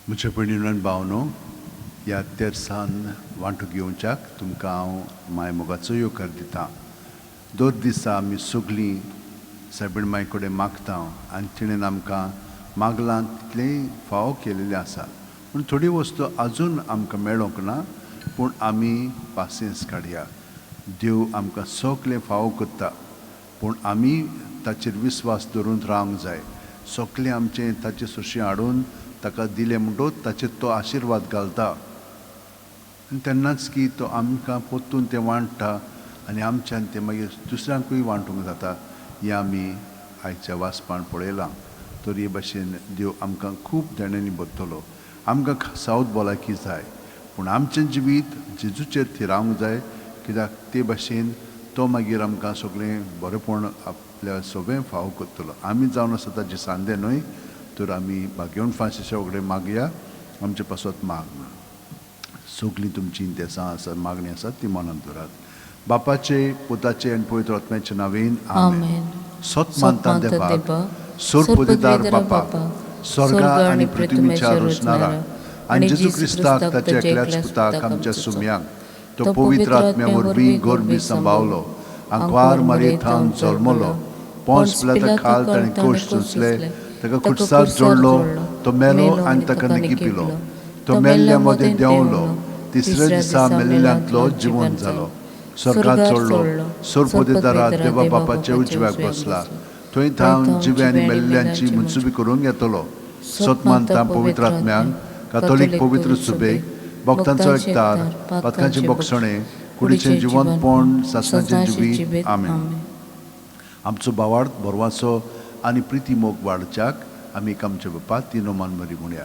म्हज्या भयणीनो आनी भावनो, ह्या तेरसान वांटो घेवच्याक तुमकां हांव माय मोगाचो येवकार दितां. दर दिसा आमी सगळीं सायबीण माय कडेन मागता आनी तिणेन आमकां मागलां तितलेंय फावो केलेलें आसा. पूण थोड्यो वस्तू आजून आमकां मेळोंक ना, पूण आमी पासियेंस काडया. देव आमकां सगळें फावो करता, पूण आमी ताचेर विस्वास दवरून रावंक जाय. सगळें आमचें ताचे सरशीं हाडून ताका दिलें म्हणटकच ताचेर तो आशिर्वाद घालता आनी तेन्नाच की तो आमकां परतून तें वांट्टा आनी आमच्यान तें मागीर दुसऱ्यांकूय वांटूंक जाता. हें आमी आयच्या वाचपान पळयलां. तर हे भाशेन देव आमकां खूब देण्यांनी भरतलो. आमकां सावध भलायकी जाय, पूण आमचें जिवीत जेजूचेर थिरावंक जाय, कित्याक ते भाशेन तो मागीर आमकां सगळें बरेंपण आपल्या सगळें फावो करतलो. आमी जावन आसा ताचे सांदे न्हय, तर आमी भाग्यवंत फ्रांसिसा कडेन मागया, आमचे पासत माग म्हणून. सगळीं तुमचीं देसां आसात, मागणी आसात, ती मनांत दवरात. बापाचे, पुताचे आनी पवित्र आत्म्याचे नांवेन आमेन. सत मानता देवाक, सोरपदीदार बापा, स्वर्गा आनी पृथ्वीच्या रचणारा, आनी जेजू क्रिस्ताक ताच्या एकल्याच पुताक आमच्या सुम्यांक, तो पवित्र आत्म्या वरवीं गोरबी सांबावलो, आंकवार मारयेथावन जल्मलो, पोंस पिलाता खाल ताणें कोश सोंसले, ताका खुटसार जोडलो, तो मेलो आनी ताका निकी पिलो, तो मेल्ल्या मदें देंवलो, तिसऱ्या दिसा मेल्ल्यांतलो जिवन जालो, स्वर्गात चडलो, सोरपदीदारा देवा बापाच्या उजव्याक बसला, थंय थावन जिवे आनी मेल्ल्यांची मनसुबी करूंक येतलो. सत मानता पवित्र आत्म्यांक, कातोलीक पवित्र सुबेक, भक्तांचो एकतार, पातकांचे बक्षणे, कुडीचें जिवंतपण, सासणाचें जिवीत. आमेन. आमचो भावार्थ, भरवासो आनी प्रिती मोग वाडच्याक आमी आमच्या बापा तीन मान मरी म्हणया.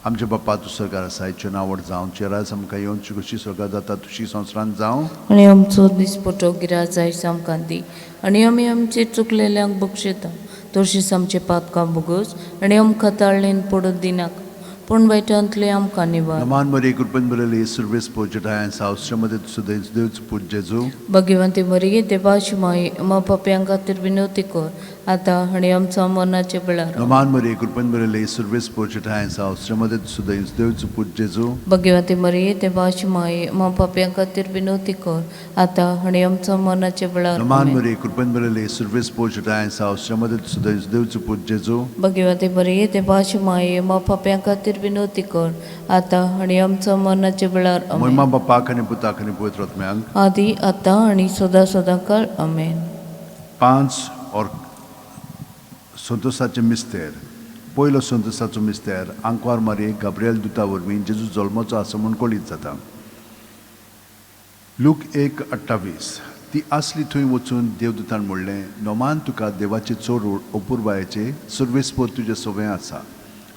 आमच्या बापा, तूं स्वर्गार आसाय, तुजें नांव व्हड जावं, तुजें राज आमकां येवचें, कशी स्वर्गार जाता तशी संवसारांत जावं. आनी आमचो दिसपटो गिराज आयज आमकां दी आनी आमी आमचे चुकलेल्यांक बक्षयता, तशीच आमचे पातकां भोगोस आनी आमकां ताळणेन पडून दिनाका, पूण वायटांतले आमकां निवार. नमान मरिये, कृपेन भरिल्ली, सर्वेस्पर तुजेठांय आसा, स्त्रियां मदें तुवें देवचो पूत जेजू. भगिवंती मरिये, देवाची माई, आम्हा पाप्यां खातीर विनवती कर, आतां आनी आमच्या मरणाच्या वेळार. नमान मरिये, कृपेन भरिल्ली, सर्वेस्पर तुजेठांय आसा, स्त्रियां मदें तुवें देवचो पूत जेजू. भगिवंती मरिये, देवाची माई, आम्हा पाप्यां खातीर विनवती कर, आतां आनी आमच्या मरणाच्या वेळार. नमान आमेन. मरिये, कृपेन भरिल्ली, सर्वेस्पर तुजेठांय आसा, स्त्रियां मदें तुवें देवचो पूत जेजू. भगिवंती मरिये, देवाची माई, आम्हा पाप्यां खातीर विनवती कर, आतां आनी आमच्या मरणाच्या वेळार. महिमा आमेन. बापाक आनी पुताक आनी पवित्र आत्म्याक. आदी, आतां आनी सदां सदां काळ. आमेन. पांच और संतोषाचे मिस्तेर. पयलो संतोषाचो मिस्तेर, आंकवार मारये गाब्रियल दुता वरवीं जेजू जल्माचो आसा म्हूण कळीत जाता. लूक 1:28. ती आसली थंय वचून देवदूतान म्हणलें, नोमान तुका, देवाचे चड अपुरबायेचे, सर्वेस्पर तुजें सवें आसा.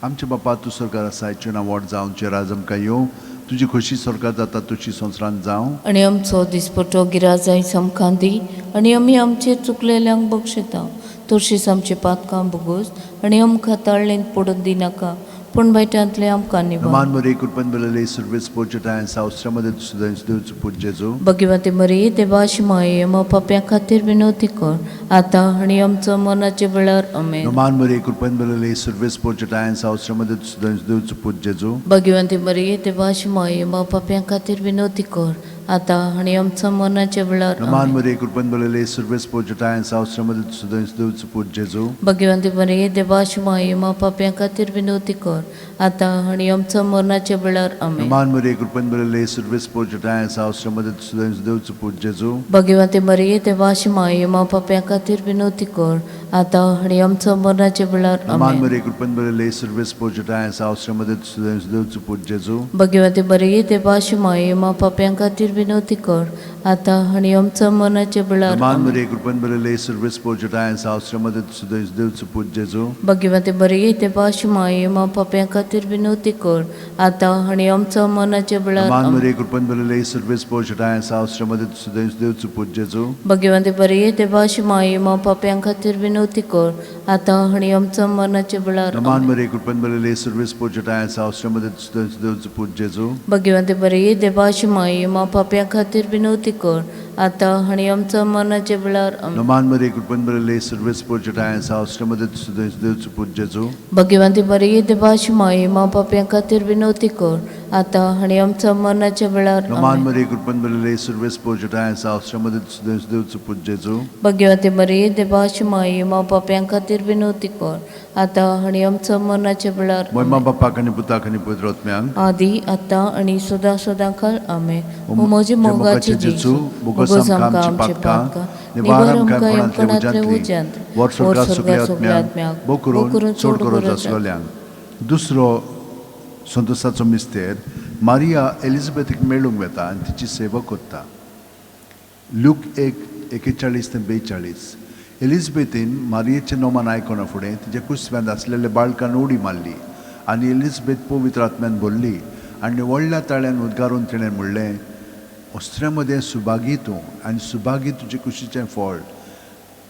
आमचे बापा, तूं स्वर्गार आसाय, तुजें नांव व्हड जावं, तुजें राज आमकां येवं, तुजी खोशी स्वर्गार जाता तशी संवसारांत जावं. आनी आमचो दिसपटो गिराज आयज आमकां दी आनी आमी आमचे चुकलेल्यांक बक्षयता, तशीच आमचे पातकां भोगोस आनी आमकां ताळणेंत पडून दिनाका, पूण वायटांतले आमकां निवार. नमान मरिये, कृपेन भरिल्ली, सर्वेस्पर तुजेठांय आसा, स्त्रियां मदें तुवें देवचो पूत जेजू. भगिवंती मरिये, देवाची माई, आम्हा पाप्यां खातीर विनवती कर, आतां आनी आमच्या मरणाच्या वेळार. आमेन. नमान मरिये, कृपेन भरिल्ली, सर्वेस्पर तुजेठांय आसा, स्त्रियां मदें तुवें देवचो पूत जेजू. भगिवंती मरिये, देवाची माई, आम्हा पाप्यां खातीर विनवती कर, आतां आनी आमच्या मरणाच्या वेळार. नमान आमेन. मरिये, कृपेन भरिल्ली, सर्वेस्पर तुजेठांय आसा, स्त्रियां मदें तुवें देवचो पूत जेजू. भगिवंती मरिये, देवाची माई, आम्हा पाप्यां खातीर विनवती कर, आतां आनी आमच्या मरणाच्या वेळार. आमेन. नमान मरिये, कृपेन भरिल्ली, सर्वेस्पर तुजेठांय आसा, स्त्रियां मदें तुवें देवचो पूत जेजू. भगिवंती मरिये, देवाची माई, आम्हा पाप्यां खातीर विनवती कर, आतां आनी आमच्या मरणाच्या वेळार. नमान आमेन. मरिये, कृपेन भरिल्ली, सर्वेस्पर तुजेठांय आसा, स्त्रियां मदें तुवें देवचो पूत जेजू. भगिवंती मरिये, देवाची माई, आम्हा पाप्यां खातीर विनवती कर, आतां आनी आमच्या मरणाच्या वेळार. नमान आमेन. मरिये, कृपेन भरिल्ली, सर्वेस्पर तुजेठांय आसा, स्त्रियां मदें तुवें देवचो पूत जेजू. भगिवंती मरिये, देवाची माई, आम्हा पाप्यां खातीर विनवती कर, आतां आनी आमच्या मरणाच्या वेळार. नमान आमेन. मरिये, कृपेन भरिल्ली, सर्वेस्पर तुजेठांय आसा, स्त्रियां मदें तुवें देवचो पूत जेजू. भगिवंती मरिये, देवाची माई, आम्हा पाप्यां खातीर विनवती कर, आतां आनी आमच्या मरणाच्या वेळार. नमान आमेन. मरिये, कृपेन भरिल्ली, सर्वेस्पर तुजेठांय आसा, स्त्रियां मदें तुवें देवचो पूत जेजू. भगिवंती मरिये, देवाची माई, आम्हा पाप्यां खातीर विनवती कर, आतां आनी आमच्या मरणाच्या वेळार। आमेन। नमान मरे कृपेन भरिल्ले सर्वेस्पर जेठाय आसा, ऑस्ट्रेमध्ये देवचो पूत जेजू। भगवंती मरिये देवाची माये, मा पाप्यां खातीर विनवती कर, आतां आनी आमच्या मरणाच्या वेळार। नमान आमेन। मरे कृपेन भरिल्ले सर्वेस्पर जेठाय आसा, ऑस्ट्रेमध्ये देवचो पूत जेजू। भगवंती मरिये देवाची माये, मा पाप्यां खातीर विनवती कर, आतां आनी आमच्या मरणाच्या वेळार। महिमा आमेन। बापाक आनी पुताक आनी पवित्र आत्म्याक, आदी आतां आनी सदां सदां काळ। आमेन। ओ म्हजे मोगाचे जेजू, बोगस आमकां आमचे पातकां, निवार आमकां यमकणांतले उज्यांत, वर स्वर्गात स्वर्गात सगळ्या आत्म्यांक, भोव करून चड गरज आसलेल्यांक। दुसरो संतोषाचो मिस्तेर, मारिया एलिझाबेथीक मेळूंक वेता आनी तिची सेवा करता। लूक 1:41 ते 42। एलिझाबेथीन मारियेचें नोमान आयकना फुडें तिच्या कुसव्यांत आसलेल्या बाळकान उडी मारली आनी एलिझाबेथ पवित्र आत्म्यान भरली आनी व्हडल्या ताळ्यान उद्गारून तिणें म्हणलें, अस्त्र्या मदें सुभागी तूं आनी सुभागी तुजे कुशीचें फळ।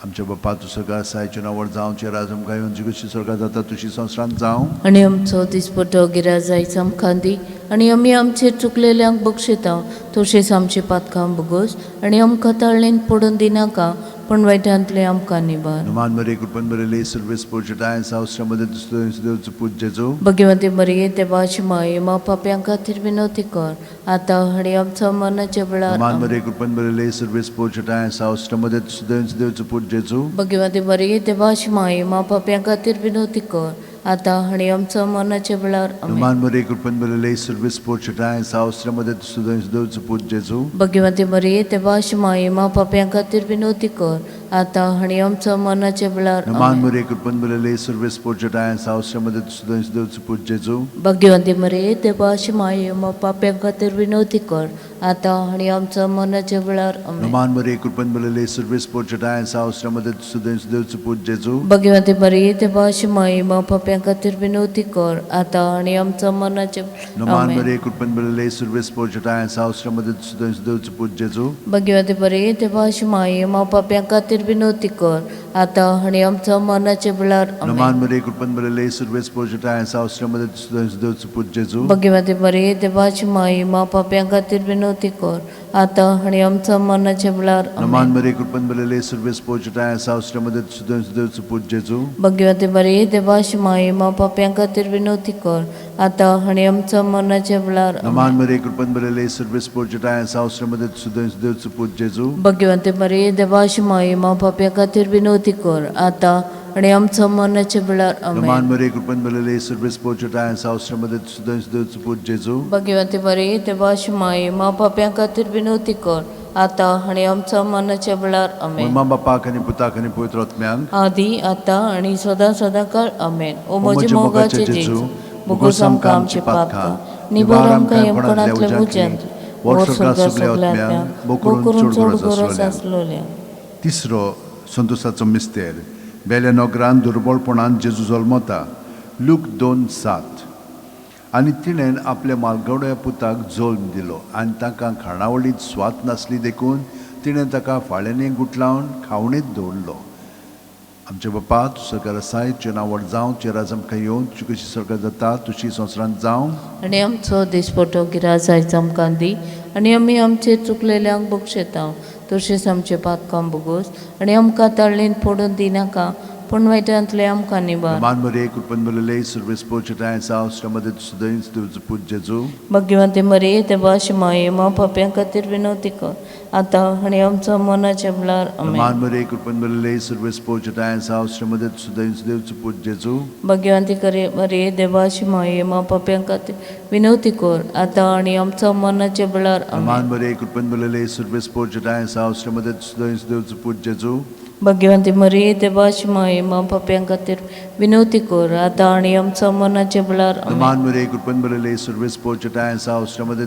आमच्या बापा तूं स्वर्गार आसाय, तुजें नांव व्हड जावं, तुजें राज आमकां येवन, तुजी कुशी स्वर्गार जाता तशी संवसारांत जावं। आनी आमचो दिसपटो गिराज आयज आमकां दी, आनी आमी आमचेर चुकलेल्यांक बक्षिता तशेंच आमचे पातकां भोगोस, आनी आमकां ताळणेन पडून दिनाका, पूण वायटांतलें आमकां निवार। नमान मरे कृपेन भरिल्ले सर्वेस्पर जेठाय आसा, ऑस्ट्रेमध्ये देवचो पूत जेजू। भगवंती मरिये देवाची माये, मा पाप्यां खातीर विनवती कर, आतां आनी आमच्या मरणाच्या वेळार। नमान आमेन। मरे कृपेन भरिल्ले सर्वेस्पर जेठाय आसा, ऑस्ट्रेमध्ये देवचो पूत जेजू। भगवंती मरिये देवाची माये, मा पाप्यां खातीर विनवती कर, आतां आनी आमच्या मरणाच्या वेळार। आमेन। नमान मरे कृपेन भरिल्ले सर्वेस्पर जेठाय आसा, ऑस्ट्रेमध्ये देवचो पूत जेजू। भगवंती मरिये देवाची माये, मा पाप्यां खातीर विनवती कर, आतां आनी आमच्या मरणाच्या वेळार। नमान आमेन। मरे कृपेन भरिल्ले सर्वेस्पर जेठाय आसा, ऑस्ट्रेमध्ये देवचो पूत जेजू। भगवंती मरिये देवाची माये, मा पाप्यां खातीर विनवती कर, आतां आनी आमच्या मरणाच्या वेळार। आमेन। नमान मरे कृपेन भरिल्ले सर्वेस्पर जेठाय आसा, ऑस्ट्रेमध्ये देवचो पूत जेजू। भगवंती मरिये देवाची माये, मा पाप्यां खातीर विनवती कर, आतां आनी आमच्या मरणाच्या वेळार। नमान आमेन। मरे कृपेन भरिल्ले सर्वेस्पर जेठाय आसा, ऑस्ट्रेमध्ये देवचो पूत जेजू। भगवंती मरिये देवाची माये, मा पाप्यां खातीर विनवती कर, आतां आनी आमच्या मरणाच्या वेळार। आमेन। नमान मरे कृपेन भरिल्ले सर्वेस्पर जेठाय आसा, ऑस्ट्रेमध्ये देवचो पूत जेजू। भगवंती मरिये देवाची माये, मा पाप्यां खातीर विनवती कर, आतां आनी आमच्या मरणाच्या वेळार। आमेन। नमान मरे कृपेन भरिल्ले सर्वेस्पर जेठाय आसा, ऑस्ट्रेमध्ये देवचो पूत जेजू। भगवंती मरिये देवाची माये, मा पाप्यां खातीर विनवती कर, आतां आनी आमच्या मरणाच्या वेळार। आमेन। नमान मरे कृपेन भरिल्ले सर्वेस्पर जेठाय आसा, ऑस्ट्रेमध्ये देवचो पूत जेजू। भगवंती मरिये देवाची माये, मा पाप्यां खातीर विनवती कर, आतां आनी आमच्या मरणाच्या वेळार। आमेन। नमान मरे कृपेन भरिल्ले सर्वेस्पर जेठाय आसा, ऑस्ट्रेमध्ये देवचो पूत जेजू। भगवंती मरिये देवाची माये, मा पाप्यां खातीर विनवती कर, आतां आनी आमच्या मरणाच्या वेळार। आमेन। महिमा बापाक आनी पुताक आनी पवित्र आत्म्याक, आदी आतां आनी सदां सदां काळ। आमेन। ओ ओ म्हजे म्हजे मोगाचे मोगाचे जेजू, जेजू, बोगस बोगस आमकां आमकां आमचे आमचे पातकां, पातकां, निवार निवार आमकां आमकां यमकणांतले यमकणांतले उज्यांत, उज्यांतली, वर वर स्वर्गात स्वर्गात सगळ्या सगळ्या आत्म्यांक, आत्म्यांक, भोव भोव करून करून चड चड गरज गरज आसलेल्यांक। आसलेल्यांक। तिसरो संतोषाचो मिस्तेर, बेल्या नगरान दुर्बळपणान जेजू जल्मता। लूक 2:7। आनी तिणें आपल्या मालगड्या पुताक जल्म दिलो आनी तांकां खाणावळींत स्वाद नासली देखून तिणें ताका फाळ्यांनी गुटलावन खावणेंत दवरलो। आमच्या बापा तूं स्वर्गार आसाय, तुजें नांव व्हड जावं, तुजें राज आमकां येवन, तुजी कशी स्वर्गार जाता तशी संवसारांत जावं। आनी आमचो दिसपटो गिराज आयज आमकां दी, आनी आमी आमचेर चुकलेल्यांक बक्षेता तशेंच आमचे पातकां भोगोस, आनी आमकां ताळणेन पडून दिनाका, पूण वायटांतलें आमकां निवार। मान मरिये कृपेन भरिल्ले सर्वेस्पर जेठाय आसा, ऑस्ट्रेमध्ये देवचो पूत जेजू। भगवंती मरिये देवाची माये, मा पाप्यां खातीर विनवती कर, आतां आनी आमच्या मरणाच्या वेळार। आमेन। मान मरिये कृपेन भरिल्ले सर्वेस्पर जेठाय आसा, ऑस्ट्रेमध्ये देवचो पूत जेजू। भगवंती मरिये देवाची माये, मा पाप्यां खातीर विनवती कर, आतां आनी आमच्या मरणाच्या वेळार। आमेन। मान मरिये कृपेन भरिल्ले सर्वेस्पर जेठाय आसा, ऑस्ट्रेमध्ये देवचो पूत जेजू। भगवंती मरिये देवाची माये, मा पाप्यां खातीर विनवती कर, आतां आनी आमच्या मरणाच्या वेळार। आमेन। मान मरिये कृपेन भरिल्ले सर्वेस्पर जेठाय आसा, ऑस्ट्रेमध्ये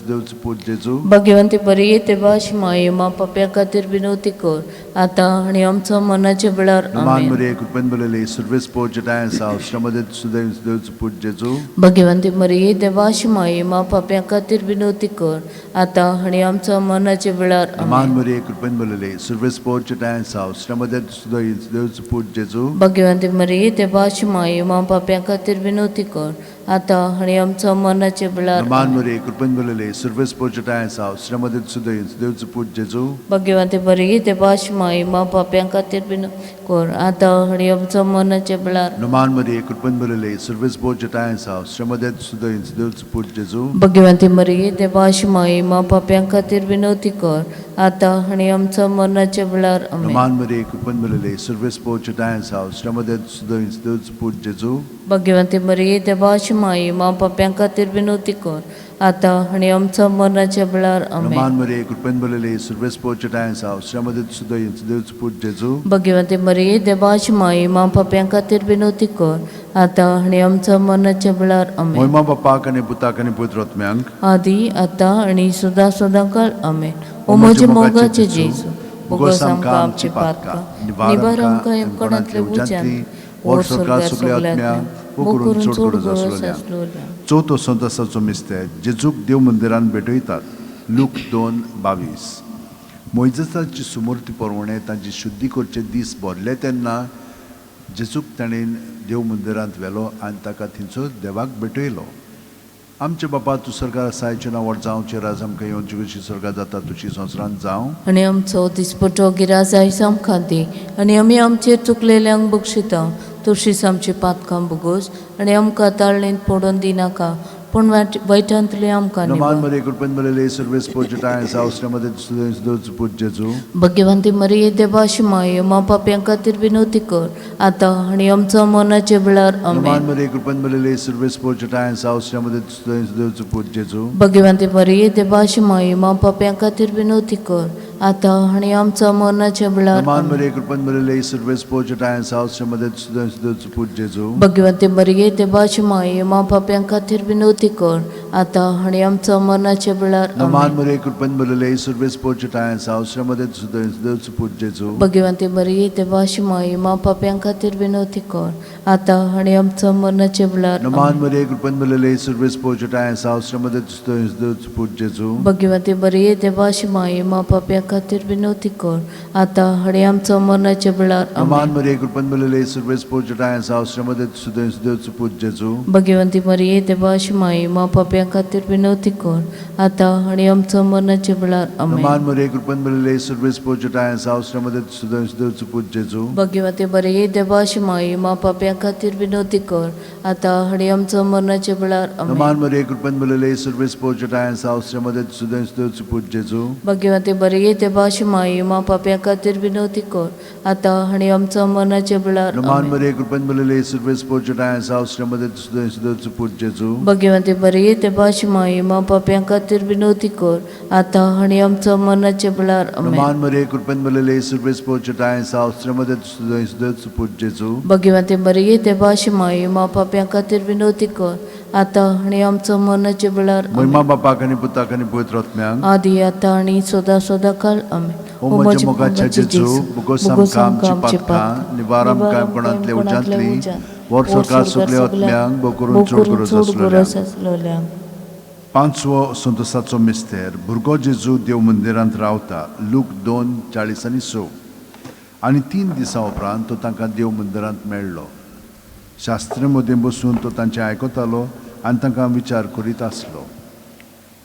देवचो पूत जेजू। भगवंती मरिये देवाची माये, मा पाप्यां खातीर विनवती कर, आतां आनी आमच्या मरणाच्या वेळार। मान आमेन। मरिये कृपेन भरिल्ले सर्वेस्पर जेठाय आसा, ऑस्ट्रेमध्ये देवचो पूत जेजू। भगवंती मरिये देवाची माये, मा पाप्यां खातीर विनवती कर, आतां आनी आमच्या मरणाच्या वेळार। आमेन। मान मरिये कृपेन भरिल्ले सर्वेस्पर जेठाय आसा, ऑस्ट्रेमध्ये देवचो पूत जेजू। भगवंती मरिये देवाची माये, मा पाप्यां खातीर विनवती कर, आतां आनी आमचो मरणाचे वेळार. नमान आमेन. मरे कृपेन भरलेले सर्वेस पोर्चटाय साव श्रीमती सुदय देवचो पूत जेजू. भाग्यवंती मरिये देवाची माई, मा पाप्यां खातीर विनवती कर, आतां आनी आमचो मरणाचे वेळार. नमान मरे कृपेन भरलेले सर्वेस पोर्चटाय साव श्रीमती सुदय देवचो पूत जेजू. भाग्यवंती मरिये देवाची माई, मा पाप्यां खातीर विनवती कर, आतां आनी आमचो मरणाचे वेळार. आमेन. नमान मरे कृपेन भरलेले सर्वेस पोर्चटाय साव श्रीमती सुदय देवचो पूत जेजू. भाग्यवंती मरिये देवाची माई, मा पाप्यां खातीर विनवती कर, आतां आनी आमचो मरणाचे वेळार. आमेन. नमान मरे कृपेन भरलेले सर्वेस पोर्चटाय साव श्रीमती सुदय देवचो पूत जेजू. भाग्यवंती मरिये देवाची माई, मा पाप्यां खातीर विनवती कर, आतां आनी आमचो मरणाचे वेळार. आमेन. मोहिमा बापाक आनी पुताक आनी पवित्र आत्म्यांक, आदी आतां आनी सदां सदां काळ. आमेन. ओ म्हजे मोगाचे जेजू, बोगस आमकां आमची पातकां, निवार आमकां यमकणांतले उज्यांतली, वर स्वर्गार सगल्या आत्म्यांक, वो करून चड गरज आसलोल्या. चवथो संतसाचो मिस्तेर, जेजूक देव मंदिरान भेटयतात. लूक 2:22. मोयजेसाची सुमूर्ती प्रमाणे तांची शुद्धी करचे दीस भरले तेन्ना जेजूक ताणें देव मंदिरांत व्हेलो आनी ताका थंयसर देवाक भेटयलो. आमचे बापा, तूं स्वर्गार आसाय, नांव व्हड जावचें, राज आमकां येवचें, कशी स्वर्गार जाता तशी संवसारांत जावं. आनी आमचो दिसपटो गिराज आयज आमकां दी, आनी आमी आमचेर चुकलेल्यांक बक्षिता, तशीच आमची पातकां भोगोस, आनी आमकां ताळणेंत पडून दिनाका, पूण वायटांतले आमकां नमान निवार. मरे कृपेन भरलेले सर्वेस पोर्चटाय साव श्रीमती देवचो पूत जेजू. भाग्यवंती मरिये देवाची माय, मा पाप्यां खातीर विनवती कर, आतां आनी आमचो मरणाचे वेळार. नमान आमेन. मरे कृपेन भरलेले सर्वेस पोर्चटाय साव श्रीमती देवचो पूत जेजू. भाग्यवंती मरिये देवाची माय, मा पाप्यां खातीर विनवती कर, आतां आनी आमचो मरणाचे वेळार. नमान आमेन. मरे कृपेन भरलेले सर्वेस पोर्चटाय साव श्रीमती देवचो पूत जेजू. भाग्यवंती मरिये देवाची माय, मा पाप्यां खातीर विनवती कर, आतां आनी आमचो मरणाचे वेळार. नमान आमेन. मरे कृपेन भरलेले सर्वेस पोर्चटाय साव श्रीमती देवचो पूत जेजू. भाग्यवंती मरिये देवाची माय, मा पाप्यां खातीर विनवती कर, आतां आनी आमचो मरणाचे वेळार. नमान आमेन. मरे कृपेन भरलेले सर्वेस पोर्चटाय साव श्रीमती देवचो पूत जेजू. भाग्यवंती मरिये देवाची माय, मा पाप्यां खातीर विनवती कर, आतां आनी आमचो मरणाचे वेळार. नमान आमेन. मरे कृपेन भरलेले सर्वेस पोर्चटाय साव श्रीमती देवचो पूत जेजू. भाग्यवंती मरिये देवाची माय, मा पाप्यां खातीर विनवती कर, आतां आनी आमचो मरणाचे वेळार. आमेन. नमान मरे कृपेन भरलेले सर्वेस पोर्चटाय साव श्रीमती देवचो पूत जेजू. भाग्यवंती मरिये देवाची माय, मा पाप्यां खातीर विनवती कर, आतां आनी आमचो मरणाचे वेळार. आमेन. नमान मरे कृपेन भरलेले सर्वेस पोर्चटाय साव श्रीमती देवचो पूत जेजू. भाग्यवंती मरिये देवाची माय, मा पाप्यां खातीर विनवती कर, आतां आनी आमचो मरणाचे वेळार. नमान आमेन. मरे कृपेन भरलेले सर्वेस पोर्चटाय साव श्रीमती देवचो पूत जेजू. भाग्यवंती मरिये देवाची माय, मा पाप्यां खातीर विनवती कर, आतां आनी आमचो मरणाचे वेळार. आमेन. नमान मरे कृपेन भरलेले सर्वेस पोर्चटाय साव श्रीमती देवचो पूत जेजू. भाग्यवंती मरिये देवाची माय, मा पाप्यां खातीर विनवती कर, आतां आनी आमचो मरणाचे वेळार. महिमा आमेन. बापाक आनी पुताक आनी पवित्र आत्म्यांक, आदी आतां आनी सदां सदां काळ. आमेन. ओ म्हज्या मोगाच्या जेजू, बोगोस आमकां आमची पातकां, निवार आमकां कोणांतले उज्यांतली, वर स्वर्गार सगल्या आत्म्यांक, भोव करून चड गरज आसलेल्यांक. आसलोल्यांक. पांचवो संतोसाचो मिस्तेर, भुरगो जेजू देव मंदिरांत रावता. लूक 2:46. आनी 3 दिसां उपरांत तो तांकां देव मंदिरांत मेळ्ळो. शास्त्रे मदीं बसून तो तांचें आयकतालो आनी तांकां विचार करीत आसलो.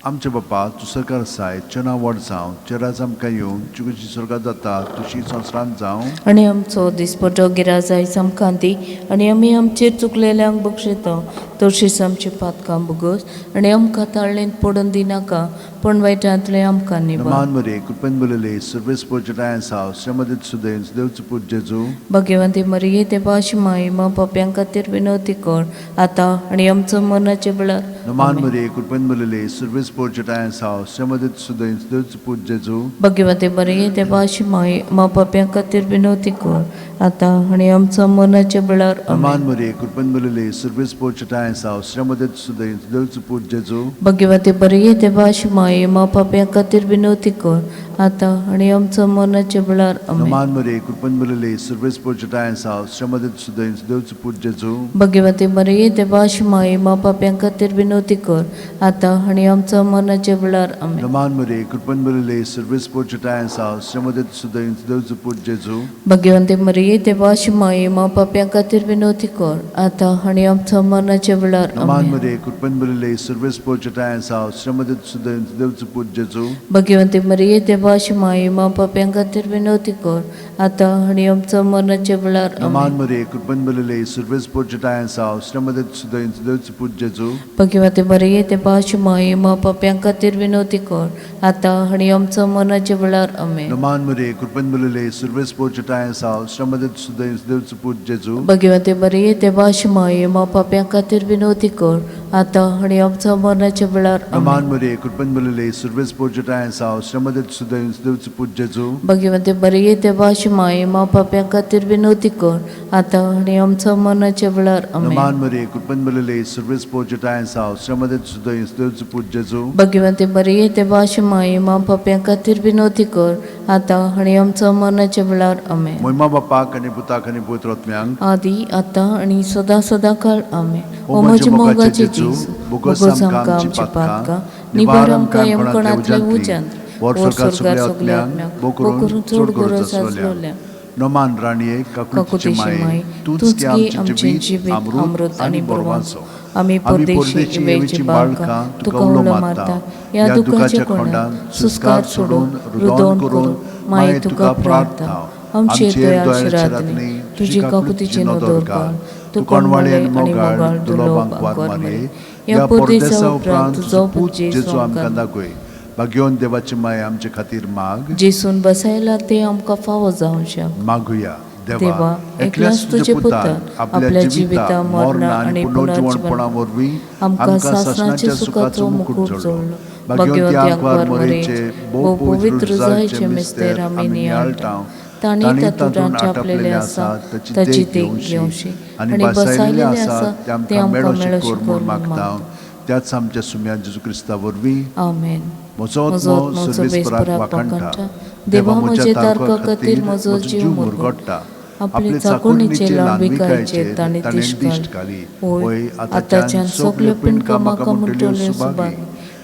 आमचे बापा, तूं सरकार आसाय, चना व्हड जावं, चेराज आमकां येवन, तुजी स्वर्गार जाता तुजी संवसारांत जावं. आनी आमचो दिसपटो गिराज आयज आमकां दी, आनी आमी आमचेर चुकलेल्यांक बक्षिता, तशीच आमची पातकां भोगोस, आनी आमकां ताळणेंत पडून दिनाका, पूण वायटांतले आमकां निवार. नमान मरे कृपेन भरलेले सर्वेस पोर्चटाय साव श्रीमती सुदेन देवचो पूत जेजू. भाग्यवंती मरिये देवाची माय, मा पाप्यां खातीर विनवती कर, आतां आनी आमचो मरणाचे वेळार. नमान आमेन. मरे कृपेन भरलेले सर्वेस पोर्चटाय साव श्रीमती सुदेन देवचो पूत जेजू. भाग्यवंती मरिये देवाची माय, मा पाप्यां खातीर विनवती कर, आतां आनी आमचो मरणाचे वेळार. नमान आमेन. मरे कृपेन भरलेले सर्वेस पोर्चटाय साव श्रीमती सुदेन देवचो पूत जेजू. भाग्यवंती मरिये देवाची माय, मा पाप्यां खातीर विनवती कर, आतां आनी आमचो मरणाच्या वेळार आमेन. नमान मरे कृपन बरले सर्वेस पोर्चटाय साव श्रमदत सुदैन देवचो पूत जेजू. भगवती मरिये देवाशी माये मा पाप्यां खातीर विनवती कर आतां आनी आमचो मरणाच्या वेळार आमेन. नमान मरे कृपन बरले सर्वेस पोर्चटाय साव श्रमदत सुदैन देवचो पूत जेजू. भगवंती मरिये देवाशी माये मा पाप्यां खातीर विनवती कर आतां आनी आमचो मरणाच्या वेळार नमान आमेन. मरे कृपन बरले सर्वेस पोर्चटाय साव श्रमदत सुदैन देवचो पूत जेजू. भगवंती मरिये देवाशी माये मा पाप्यां खातीर विनवती कर आतां आनी आमचो मरणाच्या वेळार नमान आमेन. मरे कृपन बरले सर्वेस पोर्चटाय साव श्रमदत सुदैन देवचो पूत जेजू. भगवंती मरिये देवाशी माये मा पाप्यां खातीर विनवती कर आतां आनी आमचो मरणाच्या वेळार आमेन. नमान मरे कृपन बरले सर्वेस पोर्चटाय साव श्रमदत सुदैन देवचो पूत जेजू. भगवंती मरिये देवाशी माये मा पाप्यां खातीर विनवती कर आतां आनी आमचो मरणाच्या वेळार नमान आमेन. मरे कृपन बरले सर्वेस पोर्चटाय साव श्रमदत सुदैन देवचो पूत जेजू. भगवंती मरिये देवाशी माये मा पाप्यां खातीर विनवती कर आतां आनी आमचो मरणाच्या वेळार आमेन. नमान मरे कृपन बरले सर्वेस पोर्चटाय साव श्रमदत सुदैन देवचो पूत जेजू. भगवंती मरिये देवाशी माये मा पाप्यां खातीर विनवती कर आतां आनी आमचो मरणाच्या वेळार आमेन. मोहिमा बापाक आनी पुताक आनी पवित्र आत्म्यांक आदी आतां आनी सदां सदां काळ आमेन. ओ ओ म्हज्या म्हज्या मोगाचे मोगाचे जेजू, जेजू, बोगस बोगस आमकां आमकां आमची आमची पातकां, पातकां, निवार निवार आमकां आमकां यमकणांतल्या यमकणांतल्या उज्यांतली, उज्यांत, वर वर स्वर्गात स्वर्गार सगळ्या सगल्या आत्म्यांक, आत्म्यांक, बो बो करून करून चड चड गरज गरज आसलोल्या. आसलोल्या. नमान राणये काकुळतीची काकुतीची माये, माये, तूंच तूंच गे गे आमचें आमचें जिवीत जिवीत अमृत अमृत आनी आनी बरवाचो. बरवाचो. आमी आमी परदेशी परदेशी इवेची येवची बाळकां बाळकां तुका तुका उलो उलो मारता. मारता. ह्या ह्या दुखाच्या दुखाच्या कोणांत खोंडांत सुस्कार सुस्कार सोडून सोडून रुदोन रुदोन करून करून माये माये तुका तुका प्रार्थना. प्रार्थना. आमचेर आमचेर दयाळ दयाळ शिरातनी शिरातनी तुजी तुजी काकुतीची काकुतीची नदर नदर घाल. घाल. तूं तूं कोणवाळे कोणवाळे आनी आनी मोगाळ मोगाळ दुलोब दुलोब आंकवार आंकवार मारये. मारये. ह्या ह्या परदेसा परदेसा उपरांत उपरांत तुजो तुजो पूत पूत जेजू जेजू आमकां आमकां दाखय. भाग्योन देवाची माया आमचे खातीर माग. जेसून बसायला ते आमकां फावो जावंक. मागुया. देवा, देवा, एकल्याच एकल्याच तुज्या तुज्या पुतान पुतान आपल्या आपल्या जिविता जिविता मरणा मरणा आनी आनी पुनर्जिवणपणा पुनर्जिवन वरवीं आमकां आमकां सासणाच्या सासणाच्या सुखाचो सुखाचो मुकूट मुकूट जोडलो. जोडलो. भाग्यवंती भाग्यवंती आंकवार आंकवार मरेचे मरेचे भोव भोव पवित्र पवित्र रुजाचे जायचे मिस्तेर मिस्तेर आमी आमी नियाळटा. नियाळटा. तांणी तांणी तातूंत तातूंत आटपलेले आटपलेले आसा आसा ताची ताची देख देख घेवशी घेवशी आनी आनी बसायलेले बसायलेले आसा आसा ते ते आमकां आमकां मेळो मेळो शिकोर म्हूण शिकोर म्हूण मागता. मागता. त्याच आमच्या सुम्या जेजू क्रिस्ता वरवीं. आमेन. म्हजो म्हजो आत्मो आत्मो सर्वेस्पराक सर्वेस्पराक वाखाणटा. वाखाणटा. देवा देवा म्हज्या म्हज्या तारका तारका खातीर खातीर म्हजो म्हजो जीव जीव मुरगट्टा. मुरगट्टा. आपले आपले चाकोणीचे चाकोडणीचे ल्हानविकायचेर ल्हानविकायचेर ताणें ताणें दिश्ट दिश्ट घाली. घाली. होय, होय, आतांच्यान आतांच्यान सगल्यो सगल्यो पिंडकां पिंडकां म्हाका म्हाका म्हणटल्यो म्हणटल्यो सुभागी. सुभागी.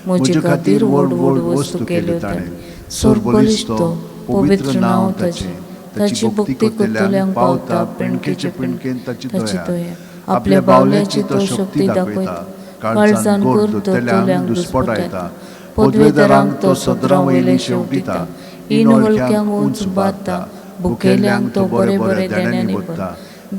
म्हजे म्हजे खातीर खातीर व्हड व्हड व्हड व्हड वस्तू वस्तू केल्यो केल्यो ताणें. ताणें. सर्वबळिश्ट सर्वबळिश्ट तो, पवित्र पवित्र नांव नांव ताचें. ताचें. ताची ताची भक्ती भक्ती करतल्यांक करतल्यांक पावता पावता पिंडकेचे पिंडकेचे पिंडकेन पिंडकेन ताची ताची दया. दया. आपल्या आपल्या बावल्याची बावल्याची तो तो शक्ती शक्ती दाखयता. दाखयता. काळजान काळजान गोड गोड धरतल्यांक धरतल्यांक दुस्पटायता. दुस्पटायता. पदवेदारांक पदवेदारांक तो तो सदरां सदरां वयली वयले शेंवटिता. शेंवटिता. इनवळख्यांक इनवळख्यांक उंच उंच बारता. बारता. भुकेल्ल्यांक भुकेल्ल्यांक तो तो बरे बरे बरे बरे देण्यांनी देण्यांनी भरता. भरता.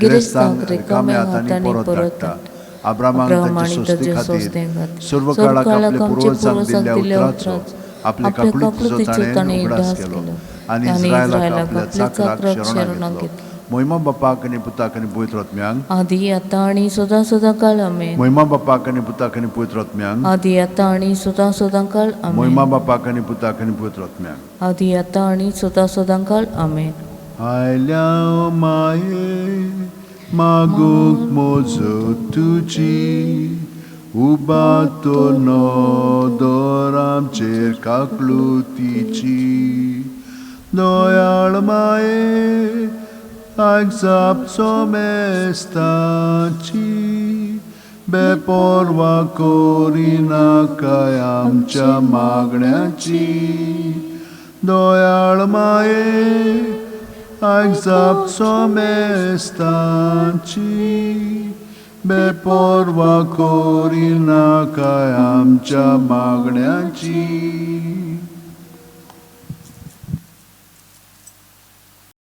गिरेस्तांक गिरेस्तांक रिकाम्या रिकाम्या हातांनी हातांनी परत परत धाडटा. धाडटा. अब्रामाक अब्राहम ताचे आनी सोस्ते ताचे खातीर सोस्ते खातीर सर्व काळाक सर्वकाळाक आपल्या आमचे पुर्वजांक पुर्वजांक दिल्ल्या दिल्ल्या उतराचो उतराचो आपले आपले काकुळतीचो काकुळतीचो ताणें ताणें उगडास उगडास केलो केलो आनी आनी इस्रायलाक इस्रायलाक आपल्या आपल्या चाकराक चाकराक शरणां शरणां घेतलो. घेतलो. मोहिमा बापाक आनी पुताक आनी पवित्र आत्म्यांक आदी आतां आनी सदां सदां काळ आमेन. मोहिमा बापाक आनी पुताक आनी पवित्र आत्म्यांक आदी आतां आनी सदां सदां काळ मोहिमा आमेन. बापाक आनी पुताक आनी पवित्र आत्म्यांक. आदी आतां आनी सदां सदां काळ आमेन. आयल्या माये मागूंक मोजो तुजी उबा तो नदर आमचेर काकलुतीची. दयाळ माये आयक जाप सोमेस्ताची बेपर्वा करिनाकाय आमच्या मागण्याची. दयाळ माये आयक जाप सोमेस्ताची बेपर्वा करिनाकाय आमच्या मागण्याची.